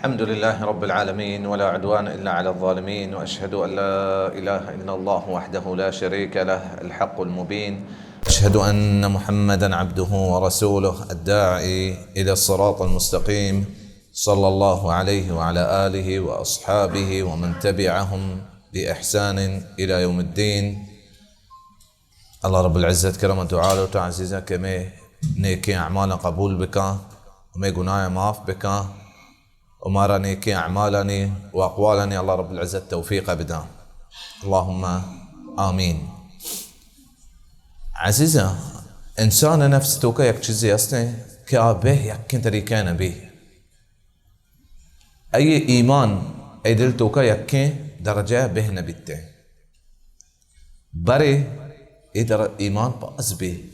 الحمد لله رب العالمين، ولا عدوان إلا على الظالمين، وأشهد أن لا إله إلا الله وحده لا شريك له، الحق المبين. أشهد أن محمدا عبده ورسوله، الداعي إلى الصراط المستقيم، صلى الله عليه وعلى آله وأصحابه ومن تبعهم بإحسان إلى يوم الدين. اللہ رب العزت کرا ما دعا لوٹاں عزیزاں کہ مئے نیکیں اعمالاں قبول بکاں، مئے گناہاں معاف بکاں، و مارا نیکیں اعمالانی و اقوالانی اللہ رب العزت توفیق بداں۔ اللہم آمین۔ عزیزاں، انسان نفس توکا یک چیزے ہستیں کہ آ بہ یکیں طریقہ نبی۔ اے ایمان اے دل توکا یکیں درجہ بہ نبیتیں۔ برے اے در ایمان باز بی،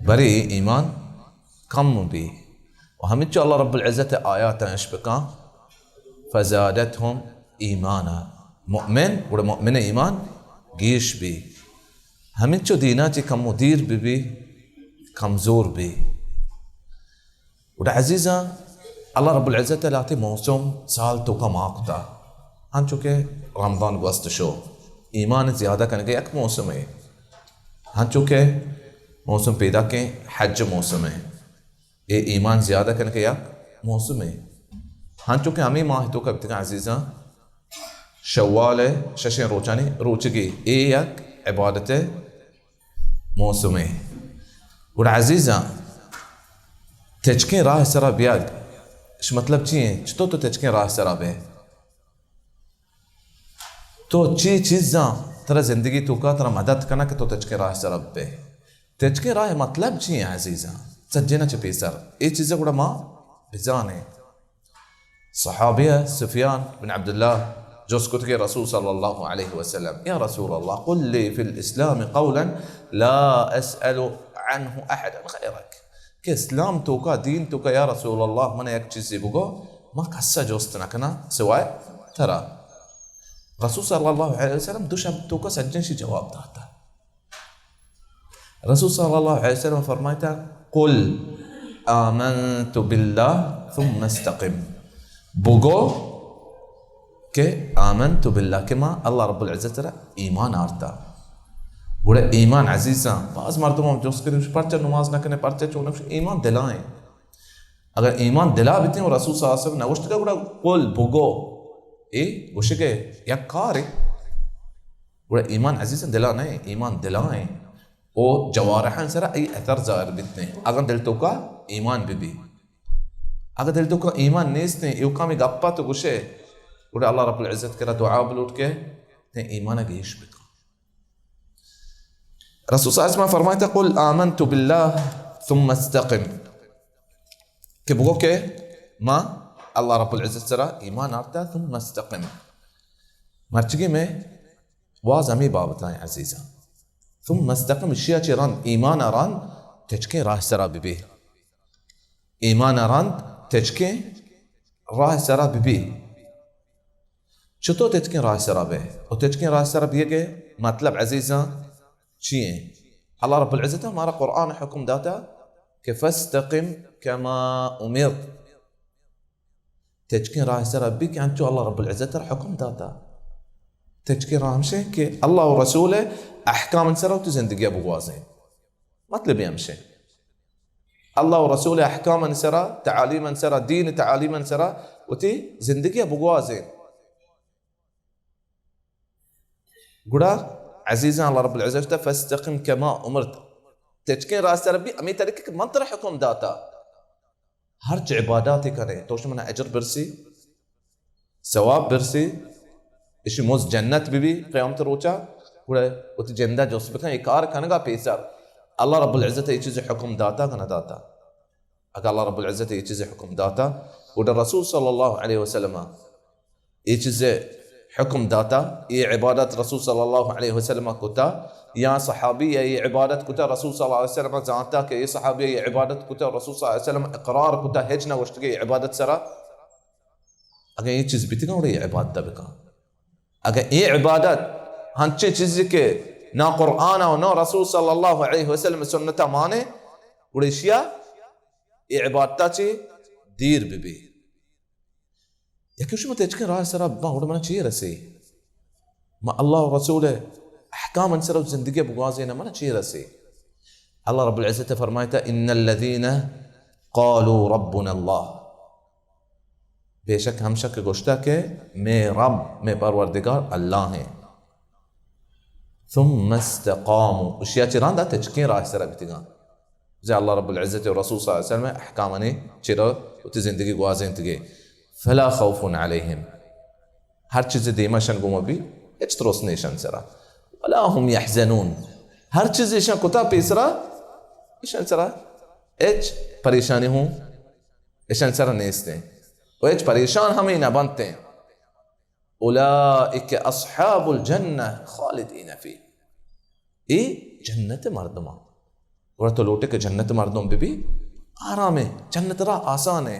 برے اے ایمان کم بی۔ و ہمینچو اللہ رب العزت آیاتاں اش بکاں، فزادتهم ایمانا، مؤمن، گڑا مؤمن ایمان گیش بی۔ ہمینچو دینا چی کم و دیر بی بی، کمزور بی۔ گڑا عزیزاں، اللہ رب العزت ء لہتے موسم سال توکا ما کتا، ہنچو کہ رمضان گوست شو، ایمان زیادہ کنگے یک موسمے، ہنچو کہ موسم پیداکیں حج موسمے، اے ایمان زیادہ کنگے یک موسمے، ہنچو کہ ہمیں ماہ توکا بتگاں عزیزاں، شوال ء ششیں روچانی روچگی، اے یک عبادت ء موسمے۔ گڑا عزیزاں، تچکیں راہ سرا بیاگ، اش مطلب چی ہیں؟ چطور تو تچکیں راہ سرا بے؟ تو چی چیزاں ترا زندگی توکا ترا مدد کنا کہ تو تچکیں راہ سرا بے؟ تچکیں راہ مطلب چی ہیں عزیزاں؟ سجنا چہ پیسر اے چیزیں گڑا ما بزانیں۔ صحابی ء سفیان بن عبداللہ جست کت کہ رسول صلی اللہ علیہ وسلم، یا رسول اللہ، قل لی فی الاسلام قولا لا اسأل عنه احدا غیرک، کہ اسلام توکا، دین توکا، یا رسول اللہ، من یک چیزی بگو، من کسا جست نکناں سوائے ترا۔ رسول صلی اللہ علیہ وسلم دو شب توکا سجن شی جواب داتا۔ رسول صلی اللہ علیہ وسلم فرمائتا، قل آمنت باللہ ثم استقم۔ بگو کہ آمنت باللہ، کہ ما اللہ رب العزت را ایمان آرتا۔ گڑا ایمان عزیزاں، باز مردم ہم جست کرے، پرچہ نماز نہ کنے، پرچہ چونک؟ ایمان دلائیں۔ اگر ایمان دلا بیتیں و رسول صلی اللہ علیہ وسلم نگوشتگا، گڑا قل، بگو، اے گوشگے یک کارے۔ گڑا ایمان عزیزاں دلا نہ، ایمان دلائیں۔ او جوارحان سرا ای اثر ظاہر بیتیں۔ اگر دل توکا ایمان بی بی، اگر دل توکا ایمان نیستیں، ایوکامی گپا تو گوشے، گڑا اللہ رب العزت کرا دعا بلوٹ کے تے ایمان گیش بکن۔ رسول صلی اللہ علیہ وسلم فرمائتا، قل آمنت باللہ ثم استقم، کہ بگو کہ ما اللہ رب العزت سرا ایمان آرتا، ثم استقم۔ مرچگی میں واز ہمیں بابتائیں عزیزاں۔ ثم استقم، اشیا چہ رند، ایمان رند، تچکیں راہ سرا ببی۔ ایمان رند، تچکیں راہ سرا ببی۔ چطور تچکیں راہ سرا بے؟ و تچکیں راہ سرا بیگے مطلب عزیزاں چی ہیں؟ اللہ رب العزت مارا قرآن حکم داتا کہ فاستقم کما امرت۔ تچکیں راہ سرا بی کہ انچو اللہ رب العزت را حکم داتا۔ تچکیں راہ ہمشے کہ اللہ و رسول احکام سرا وتی زندگی بگوازیں۔ مطلب ہمشے۔ اللہ و رسول احکام سرا، تعالیم سرا، دین تعالیم سرا وتی زندگی بگوازیں۔ گڑا عزیزاں، اللہ رب العزت گوشتا، فاستقم کما امرت۔ تچکیں راہ سرا بی، ہمیں طریقے کہ من ترا حکم داتا۔ ہرچ عباداتے کنے، تو شمنا اجر برسی، ثواب برسی، اشی مز جنت بی بی قیامت روچا۔ گڑا وتی جندا جست بکن، اے کار کنگا پیسر اللہ رب العزت اے چیز حکم داتا کہ نہ داتا؟ اگر اللہ رب العزت اے چیز حکم داتا، گڑا رسول صلی اللہ علیہ وسلم اے چیز حکم داتا، اے عبادت رسول صلی اللہ علیہ وسلم کتا، یا صحابی اے عبادت کتا، رسول صلی اللہ علیہ وسلم زانتا کہ اے صحابی اے عبادت کتا، رسول صلی اللہ علیہ وسلم اقرار کتا، ہچ نہ گوشت کہ اے عبادت سرا۔ اگر اے چیز بیتگا، گڑا اے عبادت بکن۔ اگر اے عبادت ہنچے چیزی کہ نہ قرآن و نہ رسول صلی اللہ علیہ وسلم سنتا مانے، گڑا اشیا اے عبادتا چی دیر ببی۔ یکی گوشی، من تچکیں راہ سرا باں، گڑا منا چی رسی؟ ما اللہ و رسول احکام سرا زندگی بگوازیناں، منا چی رسی؟ اللہ رب العزت فرمائتا، ان الذين قالوا ربنا الله، بے شک ہمشک گوشتا کہ مے رب، مے پروردگار اللہ ہیں۔ ثم استقاموا، اشیا چہ رندا تچکیں راہ سرا بیتگاں۔ زی اللہ رب العزت و رسول صلی اللہ علیہ وسلم احکامانی چرا وتی زندگی گوازینتگے۔ فلا خوف علیہم، ہر چیز دیما شن گوما بی، ہچ ترس نیشن سرا۔ ولا هم يحزنون، ہر چیز ایشان کتا پیسرا، ایشان سرا ہچ پریشانی ہوں ایشان سرا نیستیں، و ہچ پریشان ہمیں نہ بنتیں۔ اولئک اصحاب الجنہ خالدین فیہا، اے جنت مردماں۔ گڑا تو لوٹے کہ جنت مردم بہ بی، آرام ہے، جنت را آسان ہے۔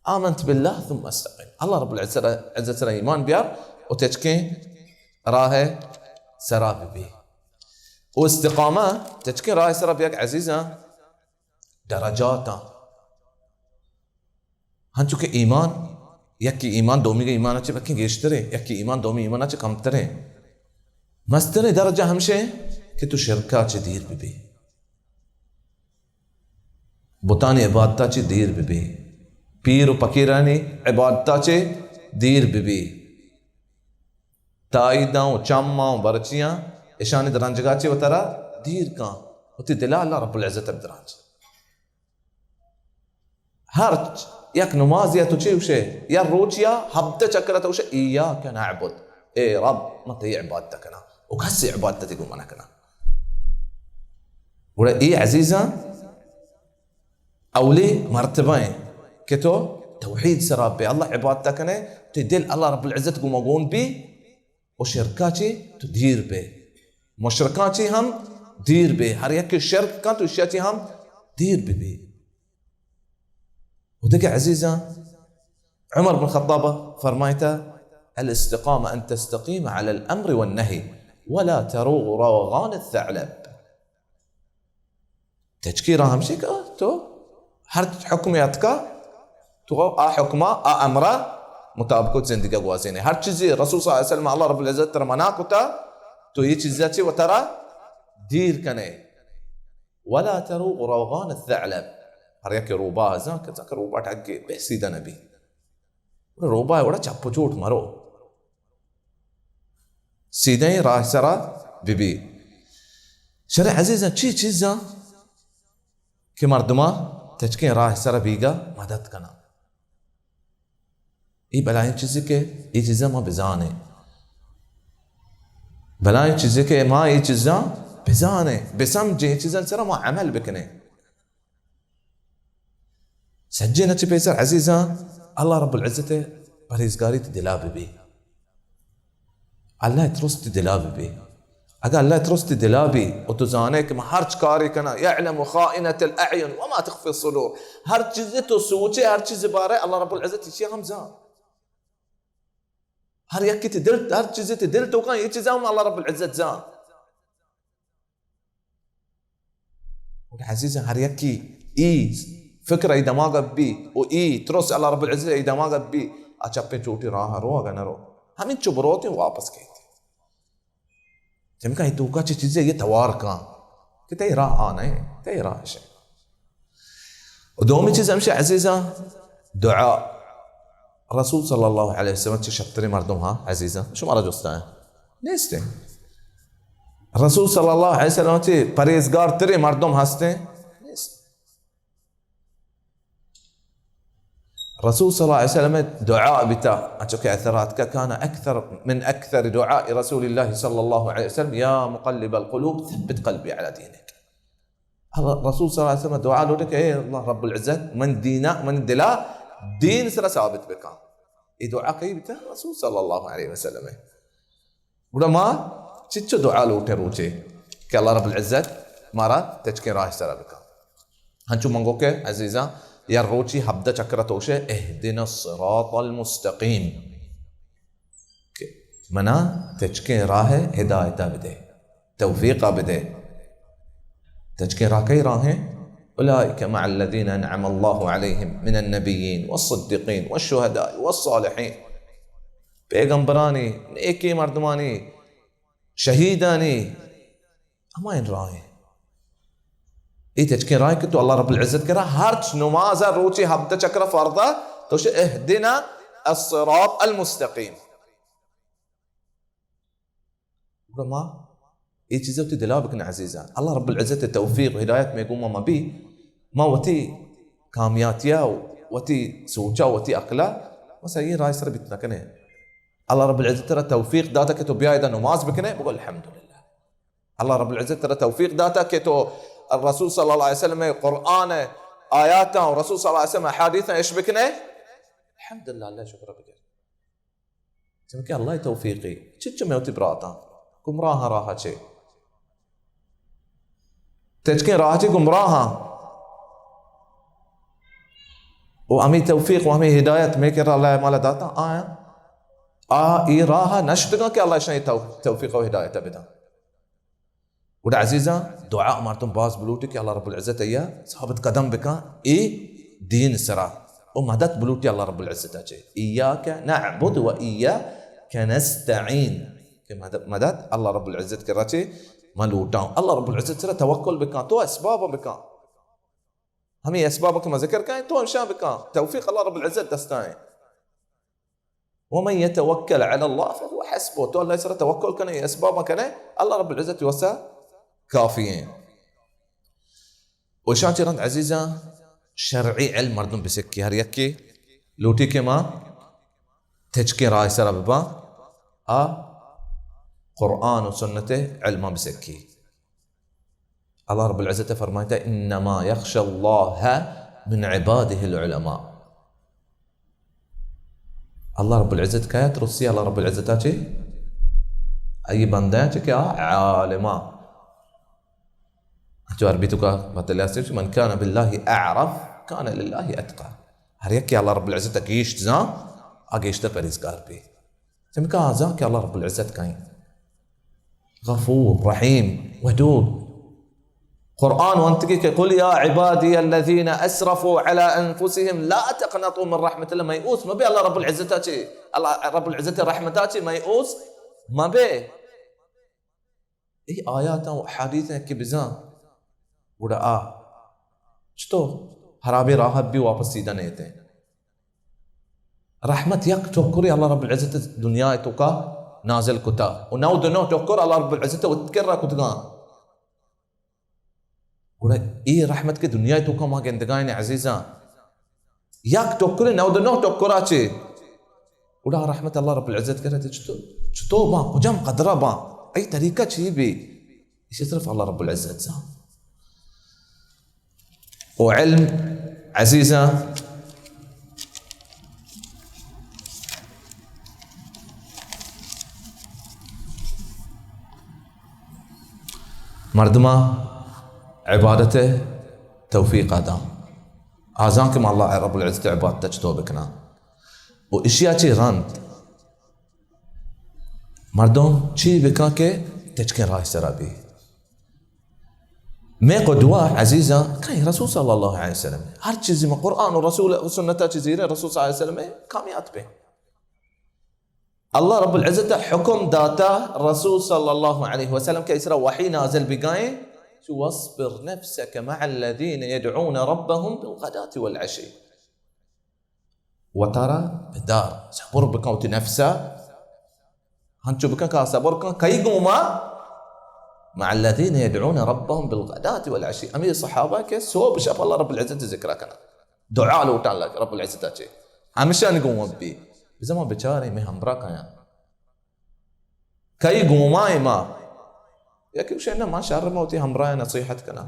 آمنت باللہ ثم استقم، اللہ رب العزت را، عزت را ایمان بیار و تچکیں راہ سرا بہ بی۔ و استقامہ، تچکیں راہ سرا بیگ عزیزاں، درجاتاں۔ ہنچو کہ ایمان، یکی ایمان دومی ایمان چہ بلکیں گیشتریں، یکی ایمان دومی ایمان چہ کمتریں۔ مستریں درجہ ہمشیں کہ تو شرکا چہ دیر بہ بی، بتانی عبادتا چہ دیر بہ بی، پیر و پکیرانی عبادتا چہ دیر بہ بی، تائیداں و چماں و برچیاں اشانی درنجگا چہ وترا دیر کن، وتی دلا اللہ رب العزت بدرانج۔ ہرچ یک نمازی تو چے گوشے، یا روچیا ہبدہ چکر تو گوشے، ایاک نعبد، اے رب، من تئی عبادت کناں، و کسی عبادت گوں من کناں۔ گڑا اے عزیزاں، اولی مرتبہ ہیں کہ تو توحید سرا بے، اللہ عبادت کنے، تی دل اللہ رب العزت گوں مگون بی، و شرکا چہ تو دیر بے، مشرکاں چہ ہم دیر بے، ہر یک شرک کن تو اشیا چہ ہم دیر بہ بی۔ و دگہ عزیزاں، عمر بن خطاب فرمائتا، الاستقامة أن تستقيم على الأمر والنهي ولا تروغ روغان الثعلب۔ تچکی راہ ہمشی کہ تو ہر حکم اتکا، تو آ حکما، آ امرا مطابق زندگی گوازینے۔ ہر چیزی رسول صلی اللہ علیہ وسلم، اللہ رب العزت ترا منع کتا، تو یہ چیزا چی و ترا دیر کنے۔ ولا تروغ روغان الثعلب۔ ہر یک روباہ زان کہ زان کہ روباہ ٹگے بے سیدہ نبی۔ روباہ وڑا چپ و چوٹ مرو۔ سیدھیں راہ سرا بہ بی۔ شر عزیزاں، چی چیزاں کہ مردماں تچکیں راہ سرا بیگا مدد کناں؟ اے بلاہیں چیزے کہ اے چیزاں ما بزانیں۔ بلاہیں چیزے کہ ما اے چیزاں بزانیں، بسمجھیں، اے چیزاں سرا ما عمل بکنیں۔ سجیں چہ پیسر عزیزاں، اللہ رب العزت پرہیزگاری تی دلا بہ بی۔ اللہ ترس تی دلا بہ بی۔ اگاں اللہ ترس تی دلا بی، و تو زانے کہ من ہرچ کارے کناں، یعلم خائنة الاعین وما تخفی الصدور، ہر چیزے تو سوچے، ہر چیزے بارے اللہ رب العزت اشی ہم زان۔ ہر یکی تی دل، ہر چیزے تی دل توکاں، یہ چیزاں ہم اللہ رب العزت زان۔ گڑا عزیزاں، ہر یکی ای فکر ای دماغ بی و ای ترس اللہ رب العزت ای دماغ بی، آ چپیں چوٹی راہ رو اگا نہ رو، ہمینچو بروتیں واپس کیت۔ چمکہ ای توکا چی چیزے یہ توار کان کہ تئی راہ آ نہ، تئی راہ شے۔ و دومی چیز ہمشی عزیزاں، دعا۔ رسول صلی اللہ علیہ وسلم چہ شرتریں مردم ہا عزیزاں، شمارا جستا ہیں؟ نیستیں۔ رسول صلی اللہ علیہ وسلم چہ پرہیزگار تریں مردم ہستیں؟ نیست۔ رسول صلی اللہ علیہ وسلم دعا بیتا، انچو کہ اثرات کا، کان اکثر من اکثر دعاء رسول اللہ صلی اللہ علیہ وسلم، یا مقلب القلوب ثبت قلبی علی دینک۔ اللہ، رسول صلی اللہ علیہ وسلم دعا لوٹے کہ اے اللہ رب العزت، من دینا، من دلا دین سرا ثابت بکن۔ اے دعا کئی بیتا؟ رسول صلی اللہ علیہ وسلم۔ گڑا ما چچو دعا لوٹیں روچے کہ اللہ رب العزت مارا تچکیں راہ سرا بکن۔ ہنچو من گو کہ عزیزاں، یا روچی ہبدہ چکر تو گوشے، اهدنا الصراط المستقیم۔ کہ منا تچکیں راہ ہدایتا بدے، توفیقا بدے۔ تچکیں راہ کئی راہیں؟ اولئک مع الذین انعم اللہ علیہم من النبیین والصدیقین والشہداء والصالحین۔ پیغمبرانی، نیکیں مردمانی، شہیدانی، ہمائیں راہیں۔ اے تچکیں راہ کہ تو اللہ رب العزت کرا ہرچ نماز روچی ہبدہ چکر فرض، تو شے اہدنا الصراط المستقیم۔ گڑا ما اے چیزا وتی دلا بکن عزیزاں۔ اللہ رب العزت توفیق و ہدایت مئے گوما مبی، ما وتی کامیاتیا و وتی سوچا و وتی عقلا ما صحیح راہ سر بیت نہ کنیں۔ اللہ رب العزت ترا توفیق داتا کہ تو بیا ادا نماز بکنے، بگو الحمدللہ۔ اللہ رب العزت ترا توفیق داتا کہ تو رسول صلی اللہ علیہ وسلم قرآن آیاتاں و رسول صلی اللہ علیہ وسلم احادیثاں اش بکنے، الحمدللہ، اللہ شکر بکن۔ چونکہ اللہ توفیقی۔ چچو مئے وتی براتاں گمراہاں راہ چے، تچکیں راہ چے گمراہاں۔ و ہمیں توفیق و ہمیں ہدایت مئے کرا اللہ مالا داتا آیا۔ آ اے راہ نشتگاں کہ اللہ شاہی تو-، توفیق و ہدایت بداں۔ گڑا عزیزاں، دعا مردم باز بلوٹی کہ اللہ رب العزت ایا ثابت قدم بکن اے دین سرا، و مدد بلوٹی اللہ رب العزت چے۔ ایاک نعبد و ایاک نستعین، کہ مدد، مدد اللہ رب العزت کرا چے ما لوٹاں۔ اللہ رب العزت سرا توکل بکن، تو اسباب بکن۔ ہمیں اسباب کہ ما ذکر کن، تو ہمشاں بکن، توفیق اللہ رب العزت دستائیں۔ ومن يتوكل على الله فهو حسبه۔ تو اللہ سرا توکل کنے، اسباب کنے، اللہ رب العزت وسا کافی ہیں۔ و شان چرند عزیزاں، شرعی علم مردم بسکی، ہر یکی لوٹی کہ ما تچکیں راہ سرا بباں، آ قرآن و سنت علما بسکی۔ اللہ رب العزت فرمائتا، انما یخشی اللہ من عباده العلماء۔ اللہ رب العزت کیا ترسی؟ اللہ رب العزت چے؟ اے بندہ چے کہ آ عالما۔ جو عربی تو کا مطلب است، من کان باللہ اعرف کان للہ اتقی۔ ہر یک کہ اللہ رب العزت گیشت زان، آ گیشتر پرہیزگار بی۔ چمکہ آ زان کہ اللہ رب العزت کئیں، غفور، رحیم، ودود۔ قرآن وانتگی کہ قل یا عبادی الذین اسرفوا علی انفسهم لا تقنطوا من رحمة الله۔ مایوس مبے اللہ رب العزت چے، اللہ رب العزت رحمتا چے مایوس مبے۔ اے آیاتاں و احادیثاں کہ بزاں، گڑا آ چتو ہرابیں راہ بی واپس سیدھا نیتیں۔ رحمت یک ٹکرے اللہ رب العزت دنیا توکا نازل کتا و نود و نو ٹکر اللہ رب العزت اتکر را کتگاں۔ گڑا اے رحمت کہ دنیا توکا ما گندگائیں عزیزاں، یک ٹکرے نود و نو ٹکرا چے، گڑا رحمت اللہ رب العزت کرا چتو، چتو باں، کجام قدرا باں، اے طریقہ چی بی؟ اسی طرف اللہ رب العزت زان۔ و علم عزیزاں، مردماں عبادت توفیق داں۔ آ زان کہ ما اللہ رب العزت عبادت چتو بکناں۔ و اشیا چے رند مردم چی بکن کہ تچکیں راہ سرا بی۔ مئے قدوہ عزیزاں کئیں؟ رسول صلی اللہ علیہ وسلم۔ ہر چیزی ما قرآن و رسول و سنتا چیزی رے رسول صلی اللہ علیہ وسلم کامیات بے۔ اللہ رب العزت حکم داتا رسول صلی اللہ علیہ وسلم کہ اسرا وحی نازل بگائیں، چو واصبر نفسك مع الذين يدعون ربهم بالغداة والعشي۔ وتارا بدار، صبر بکن وتی نفسا، ہنچو بکن کہ آ صبر کن، کئی گوما؟ مع الذين يدعون ربهم بالغداة والعشي۔ ہمیں صحابہ کہ صبح شپ اللہ رب العزت ذکر کنا، دعا لوٹا اللہ رب العزت چے، ہمشان گوما بی۔ بزما بچارے میں ہمراہ کایاں۔ کئی گومائیں ما؟ یکے گوشے، نہ، ما شر ما وتی ہمراہ نصیحت کناں۔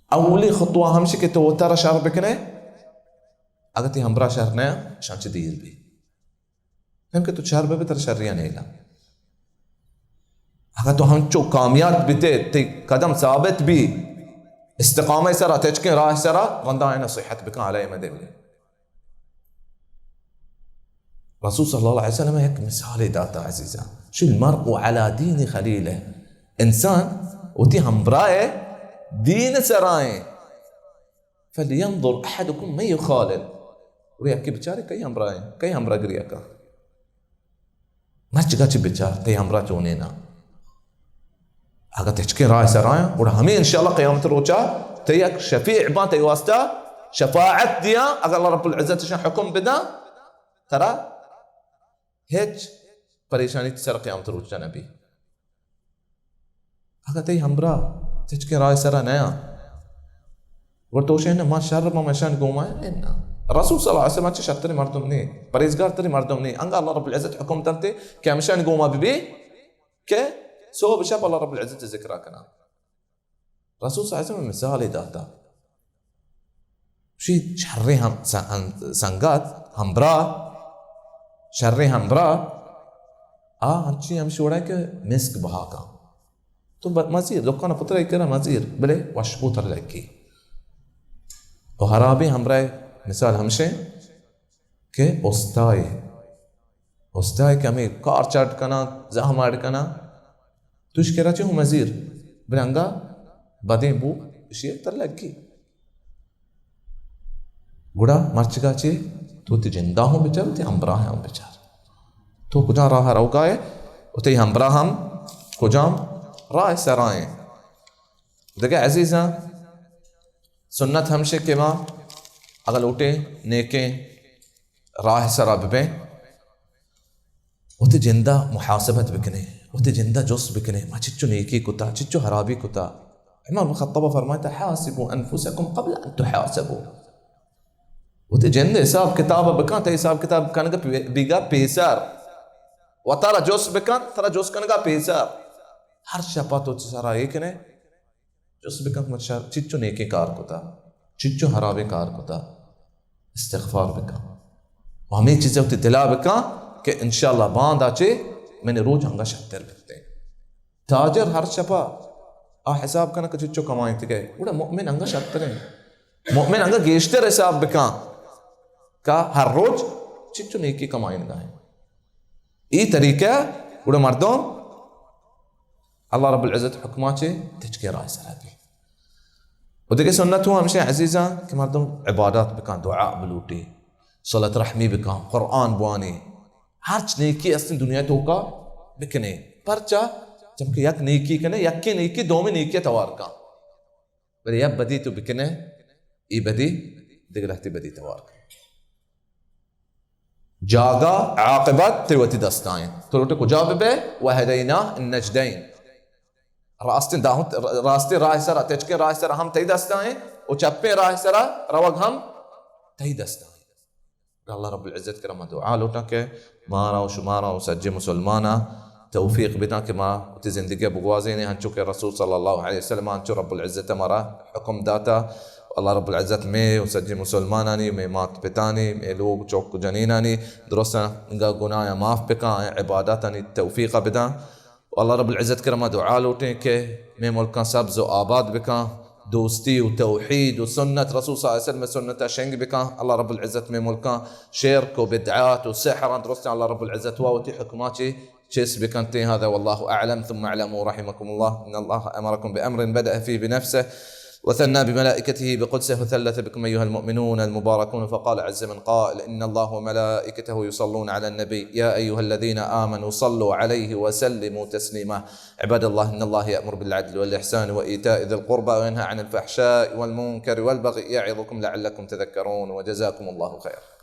اولی خطوہ ہمشی کہ تو وتارا شر بکنے، اگر تی ہمراہ شر نہ، شان چہ دیر بی۔ ہم کہ تو شر بے، ترا شریا نیلا۔ اگر تو ہنچو کامیات بیتے، تی قدم ثابت بی، استقامہ سرا، تچکیں راہ سرا، رندا نصیحت بکن، علیہ مدے بلے۔ رسول صلی اللہ علیہ وسلم یک مثالے داتا عزیزاں، شو المرء على دين خليله، انسان وتی ہمراہ دین سرائیں۔ فلینظر احدکم من یخالل۔ اور یکی بچارے کئی ہمراہیں، کئی ہمراہ گریا کا۔ مرچگا چی بچار، تئی ہمراہ چونیں نا۔ اگاں تچکیں راہ سرایاں، گڑا ہمیں انشاءاللہ قیامت روچا تئی یک شفیع باں، تئی واسطہ شفاعت دیاں۔ اگر اللہ رب العزت شان حکم بداں، ترا ہچ پریشانی تئی سر قیامت روچا نبی۔ اگاں تئی ہمراہ تچکیں راہ سرا نیاں، گڑا تو شے نہ، ما شر، ما مشان گوما ہیں، نہ۔ رسول صلی اللہ علیہ وسلم چہ شرتریں مردم نے، پرہیزگار تریں مردم نے، انگا اللہ رب العزت حکم دنتے کہ ہمشان گوما ببی کہ صبح شپ اللہ رب العزت ذکرہ کنا۔ رسول صلی اللہ علیہ وسلم مثال داتا۔ شی شریں ہم، س-، ہم، سنگت، ہمبراہ، شریں ہمبراہ، آ ہنچی ہمشی وڑا کہ مسک بہا کن۔ تو ب-، مزیر، دکان پتر ای کرا مزیر، بلے وشبو تر لگی۔ و حرابی ہمراہ مثال ہمشے کہ استائے، استائے کہ ہمیں کار چاٹ کنا، زہم اڈ کنا، تو اش کرا چے ہوں مزیر، بلے انگا بدیں بو اشی تر لگی۔ گڑا مرچگا چے؟ تو تئی جندا ہوں بچار، تئی ہمبراہ ہوں بچار۔ تو کجام راہ روگا ہے؟ و تئی ہمبراہ ہم کجام راہ سرائیں؟ دگہ عزیزاں، سنت ہمشے کہ ما اگر لوٹیں نیکیں راہ سرا ببیں، وتی جندا محاسبت بکنے، وتی جندا جست بکنے، ما چچو نیکی کتا، چچو حرابی کتا۔ عمر بن خطاب فرمائتا، حاسبوا انفسکم قبل ان تحاسبوا۔ وتی جند حساب کتاب بکن، تئی حساب کتاب کنگ پی-، بیگا پیسر۔ وتارا جست بکن، ترا جست کنگا پیسر۔ ہر شپا تو چہ سرا اے کنے، جست بکن کہ من شر، چچو نیکیں کار کتا، چچو حرابیں کار کتا، استغفار بکن۔ و ہمیں چیزیں وتی دلا بکن کہ انشاءاللہ باندا چے من روچ انگا شرتر بکتے۔ تاجر ہر شپا آ حساب کن کہ چچو کمائیں تکے، گڑا مؤمن انگا شرتریں۔ مؤمن انگا گیشتر حساب بکن کہ ہر روچ چچو نیکی کمائیں گا ہیں۔ ای طریقہ گڑا مردم اللہ رب العزت حکما چے تچکے راہ سرا بی۔ و دگہ سنت ہوں ہمشہ عزیزاں کہ مردم عبادات بکن، دعا بلوٹی، صلت رحمی بکن، قرآن بوانی، ہرچ نیکی استیں دنیا توکا بکنے۔ پرچا؟ چمکہ یک نیکی کنے، یکے نیکی دومی نیکی توار کن۔ بلے یک بدی تو بکنے، ای بدی دگہ لہتی بدی توار کن۔ جاگہ عاقبت تئی وتی دستائیں۔ تو لوٹے کجا ببے؟ وهديناه النجدين۔ راستیں داہت، راستیں راہ سرا، تچکیں راہ سرا ہم تئی دستائیں و چپیں راہ سرا روگ ہم تئی دستائیں۔ اللہ رب العزت کرا ما دعا لوٹاں کہ مارا و شمارا و سجے مسلماناں توفیق بداں کہ ما وتی زندگی بگوازینیں، ہنچو کہ رسول صلی اللہ علیہ وسلم، ہنچو رب العزت مارا حکم داتا۔ اللہ رب العزت مے و سجے مسلمانانی، مے مات پتانی، مے لوگ چوک جنینانی درستاں گناہ معاف بکاں، عباداتانی توفیق بداں۔ و اللہ رب العزت کرا ما دعا لوٹیں کہ مے ملکاں سبز و آباد بکاں، دوستی و توحید و سنت، رسول صلی اللہ علیہ وسلم سنت شنگ بکاں۔ اللہ رب العزت مے ملکاں شرک و بدعات و سحر درستاں اللہ رب العزت وا وتی حکما چے چست بکنتیں۔ هذا والله أعلم، ثم اعلموا رحمكم الله أن الله أمركم بأمر بدأ فيه بنفسه وثنى بملائكته بقدسه وثلث بكم أيها المؤمنون المباركون، فقال عز من قائل: إن الله وملائكته يصلون على النبي، يا أيها الذين آمنوا صلوا عليه وسلموا تسليما. عباد الله، إن الله يأمر بالعدل والإحسان وإيتاء ذي القربى وينهى عن الفحشاء والمنكر والبغي يعظكم لعلكم تذكرون، وجزاكم الله خيرا.